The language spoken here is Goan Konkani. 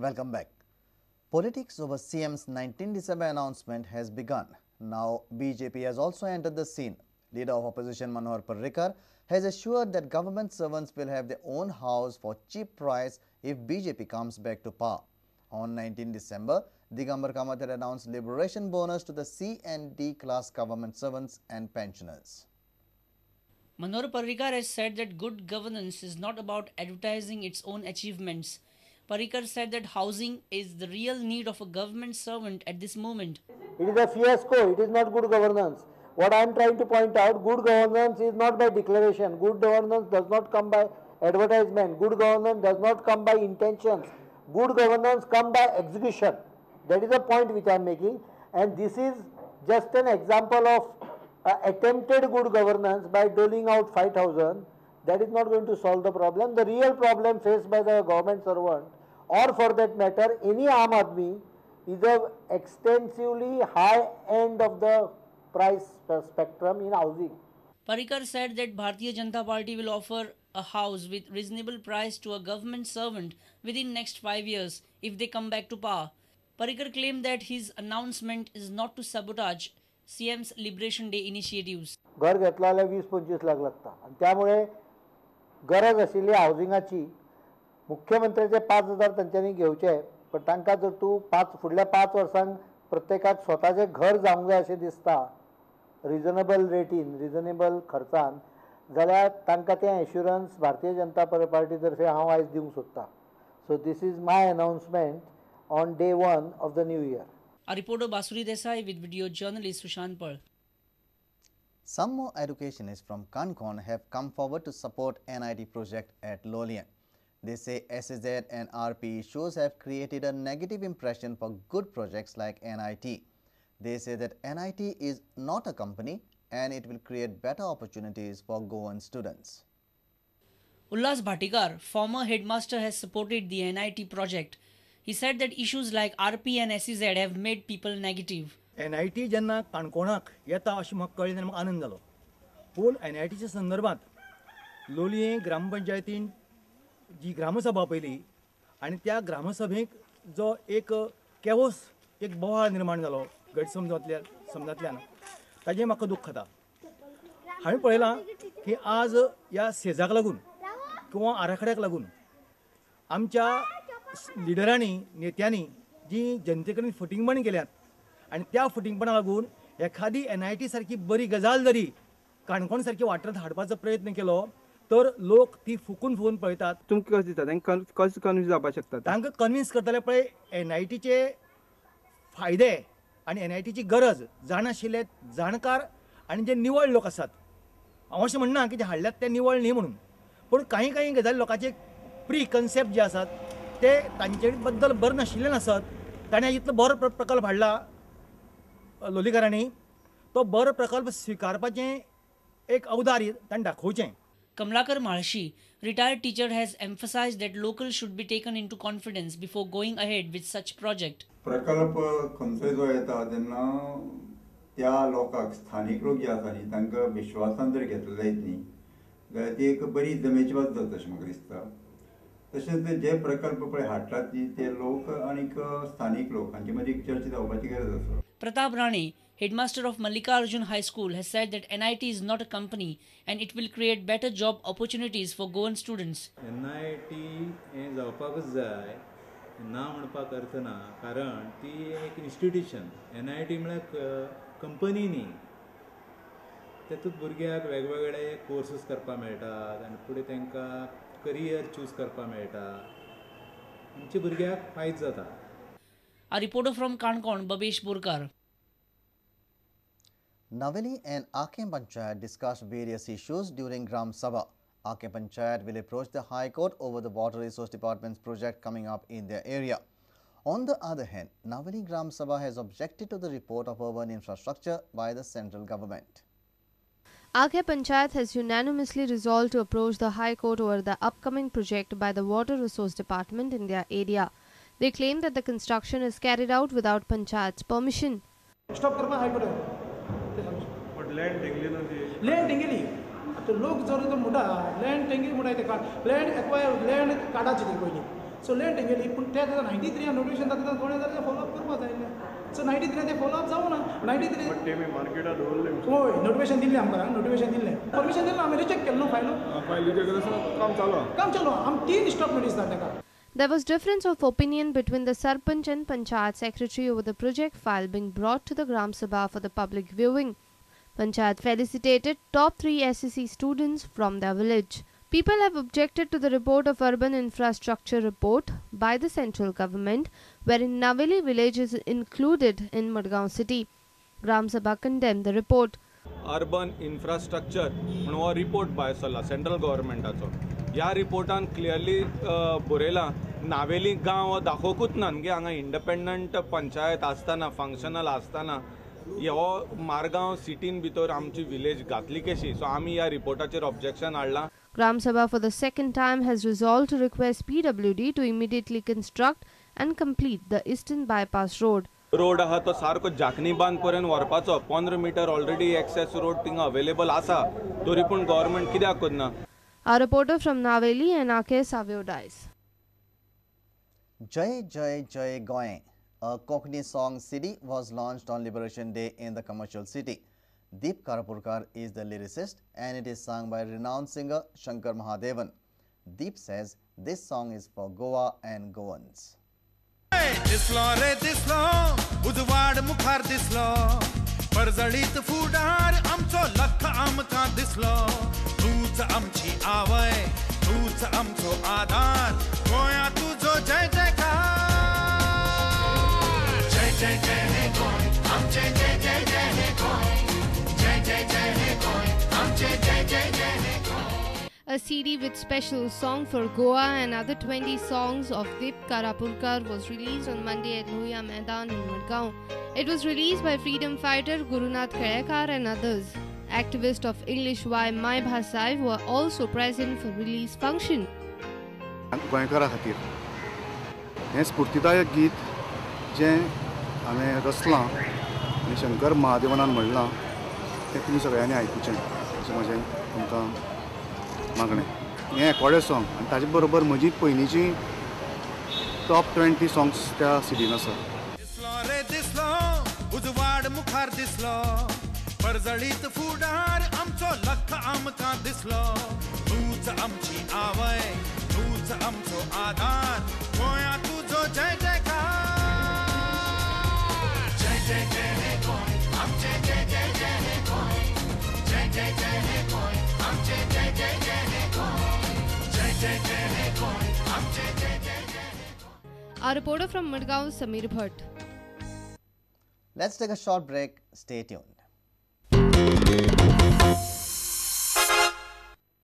Welcome back. Politics over CM's 19 December announcement has begun. Now BJP has also entered the scene. Leader of Opposition Manohar Parrikar has assured that government servants will have their own house for cheap price if BJP comes back to power. On 19 December, Digambar Kamat had announced liberation bonus to the C and D class government servants and pensioners. Manohar Parrikar has said that good governance is not about advertising its own achievements. Parrikar said that housing is the real need of a government servant at this moment. It is a fiasco. It is not good governance. What I am trying to point out, good governance is not by declaration. Good governance does not come by advertisement. Good governance does not come by intentions. Good governance comes by execution. That is the point which I am making. And this is just an example of attempted good governance by doling out 5,000. That is not going to solve the problem. The real problem faced by the government servant, or for that matter any Aam Aadmi, is a extensively high end of the price spectrum in housing. Parrikar said that Bharatiya Janata Party will offer a house with reasonable price to a government servant within next 5 years if they come back to power. Parrikar claimed that his announcement is not to sabotage CM's Liberation Day initiatives. घर घेतला जाल्यार 20-25 लाख लागता आनी त्यामुळे गरज आशिल्ली हावजिंगाची. मुख्यमंत्र्याचे 5,000 तांच्यांनी घेवचे, पण तांकां जर तूं फुडल्या 5 वर्सांक प्रत्येकाक स्वताचें घर जावंक जाय अशें दिसता रिजनेबल रेटीन, रिजनेबल खर्चान, जाल्यार तांकां तें एश्युरन्स भारतीय जनता पार्टी तर्फे हांव आयज दिवंक सोदतां. So this is my announcement on day 1 of the new year. A reporter Basuri Desai with video journalist Sushant Pal. Some more educationists from Canacona have come forward to support NIT project at Loliem. They say SEZ and RP issues have created a negative impression for good projects like NIT. They say that NIT is not a company and it will create better opportunities for Goan students. Ullas Bhatikar, former headmaster, has supported the NIT project. He said that issues like RP and SEZ have made people negative. NIT जेन्ना काणकोणाक येता अशें म्हाका कळ्ळें तेन्ना म्हाका आनंद जालो. पूण NITच्या संदर्भात लोलयें ग्रामपंचायतीन जी ग्रामसभा पयली आनी त्या ग्रामसभेक जो एक केवस, एक बोवाळ निर्माण जालो गैरसमजांतल्यान, ताजें म्हाका दुख्ख जाता. हांवें पळयलां की आज ह्या सेजाक लागून किंवा आराखड्याक लागून आमच्या लिडरांनी, नेत्यांनी जी जनते कडेन फटींगपण केल्यात आनी त्या फटींगपणा लागून एखादी NIT सारकी बरी गजाल जरी काणकोण सारकी वाठारांत हाडपाचो प्रयत्न केलो तर लोक ती फुकून फुकून पळयतात. तुमकां कशें दिसता तांकां कशें कन्विन्स जावपाक शकता? तांकां कन्विन्स करतले पळय NITचे फायदे आनी NITची गरज जाणाशिल्ले जाणकार आनी जे निवळ लोक आसात. हांव अशें म्हणना की जे हाडल्यात ते निवळ न्ही म्हणून, पूण कांय कांय गजाली लोकांचे प्री कन्सेप्ट जे आसात ते तांचे बद्दल बरें नाशिल्ले नासत ताणें इतलो बरो प्रकल्प हाडला लोलयेकारांनी, तो बरो प्रकल्प स्विकारपाचें एक औदार्य ताणें दाखोवचें. Kamlakar Malshi, retired teacher, has emphasized that locals should be taken into confidence before going ahead with such project. प्रकल्प खंयचोय जो येता तेन्ना त्या लोकांक, स्थानीक लोक जे आसा न्ही तांकां विश्वासान जर घेतले जायत न्ही जाल्यार ती एक बरी जमेची बात जाता अशें म्हाका दिसता. तशेंच जे प्रकल्प पळय हाडटात न्ही ते लोक आनीक स्थानीक लोक हांचे मदीं एक चर्चा जावपाची गरज आसा. Pratap Rane, headmaster of Mallikarjun High School, has said that NIT is not a company and it will create better job opportunities for Goan students. NIT हें जावपाकच जाय ना म्हणपाक अर्थ ना, कारण ती एक इन्स्टिट्यूशन. NIT म्हळ्यार कंपनी न्ही, तेतूंत भुरग्याक वेगवेगळे कोर्सीस करपाक मेळटात आनी फुडें तांकां करियर चूज करपाक मेळटा. आमच्या भुरग्याक फायदो जाता. A reporter from Canacona, Babesh Burkar. Naveli and Akem Panchayat discussed various issues during Gram Sabha. Akem Panchayat will approach the High Court over the Water Resource Department's project coming up in their area. On the other hand, Naveli Gram Sabha has objected to the report of urban infrastructure by the central government. Akem Panchayat has unanimously resolved to approach the High Court over the upcoming project by the Water Resource Department in their area. They claim that the construction is carried out without Panchayat's permission. Stop करपा हायकोर्ट. But land तेंगली ना ती. लँड तेंगेली. आतां लोक जर तो म्हणटा लँड तेंगेली म्हणटा ते लँड एक्वायर लँड काडाची ती पयलीं. सो लँड तेंगेली पूण ते 93 नोटिफिकेशन जाता तेन्ना कोणें जाल्यार फॉलोअप करपा जाय आशिल्लें. सो 93 ते फॉलोअप जावं ना 93 तेमी मार्केटात दवरले. हय, नोटिफिकेशन दिल्लें आमकां, नोटिफिकेशन दिल्लें, परमिशन दिलें, आमी रिजेक्ट केलें न्हू फायल. फायल रिजेक्ट काम चालू आहा, काम चालू आहा. आमी 3 स्टॉप नोटीस धाडटा ताका. There was difference of opinion between the Sarpanch and Panchayat Secretary over the project file being brought to the Gram Sabha for the public viewing. Panchayat felicitated top 3 SSC students from their village. People have objected to the report of Urban Infrastructure Report by the central government, wherein Naveli village is included in Madgaon city. Gram Sabha condemned the report. Urban infrastructure म्हणून हो रिपोर्ट भायर सरला सेंट्रल गव्हर्मेंटाचो. ह्या रिपोर्टान क्लियरली बरयलां नावेली गांव हो दाखोवकूच ना. आमगे हांगा इंडिपेंडंट पंचायत आसतना, फंक्शनल आसतना हो मारगांव सिटीन भितर आमची विलेज घातली कशी. सो आमी ह्या रिपोर्टाचेर ऑब्जेक्शन हाडलां. Gram Sabha for the second time has resolved to request PWD to immediately construct and complete the Eastern Bypass Road. Road आहा तो सारको जाखणी बांद पर्यंत व्हरपाचो. 15 मिटर ऑलरेडी एक्सेस रोड थिंगा अवेलेबल आसा, तरी पूण गव्हर्मेंट कित्याक करना. Our reporter from Naveli and Ake Savio Dice. Jai Jai Jai Goa, a Konkani song CD was launched on Liberation Day in the commercial city. Deep Karapurkar is the lyricist and it is sung by renowned singer Shankar Mahadevan. Deep says this song is for Goa and Goans. दिसलो रे दिसलो उजवाड मुखार दिसलो, परजळीत फुडार आमचो लख आमकां दिसलो. तूच आमची आवय, तूच आमचो आधार, गोंया तुजो जय जयकार. जय जय जय हे गोंय आमचे, जय जय जय हे गोंय, जय जय जय हे गोंय आमचे, जय जय जय हे Goa. A CD with special song for Goa and other 20 songs of Deep Karapurkar was released on Monday at Lohia Maidan in Madgaon. It was released by freedom fighter Gurunath Kelekar and others. Activists of English Y Mai Bhasai were also present for release function. गोंयकारा खातीर हें स्फूर्तिदायक गीत जें हांवें रचलां आनी शंकर महादेवनान म्हणलां तें तुमी सगळ्यांनी आयकुचें अशें म्हजें तुमकां मागणें. हें एकॉर्डेड सॉंग आनी ताजे बरोबर म्हजी पयलींची टॉप 20 सॉंग्स त्या सिडीन आसा. दिसलो रे दिसलो उजवाड मुखार दिसलो, परजळीत फुडार आमचो लख आमकां दिसलो. तूच आमची आवय, तूच आमचो आधार, गोंया तुजो जय जयकार. जय जय जय हे गोंय आमचे, जय जय जय हे गोंय, जय जय जय हे गोंय आमचे, जय जय जय हे गोंय, जय जय जय हे गोंय आमचे, जय जय जय हे Goa. Our reporter from Madgaon, Sameer Bhatt. Let's take a short break. Stay tuned.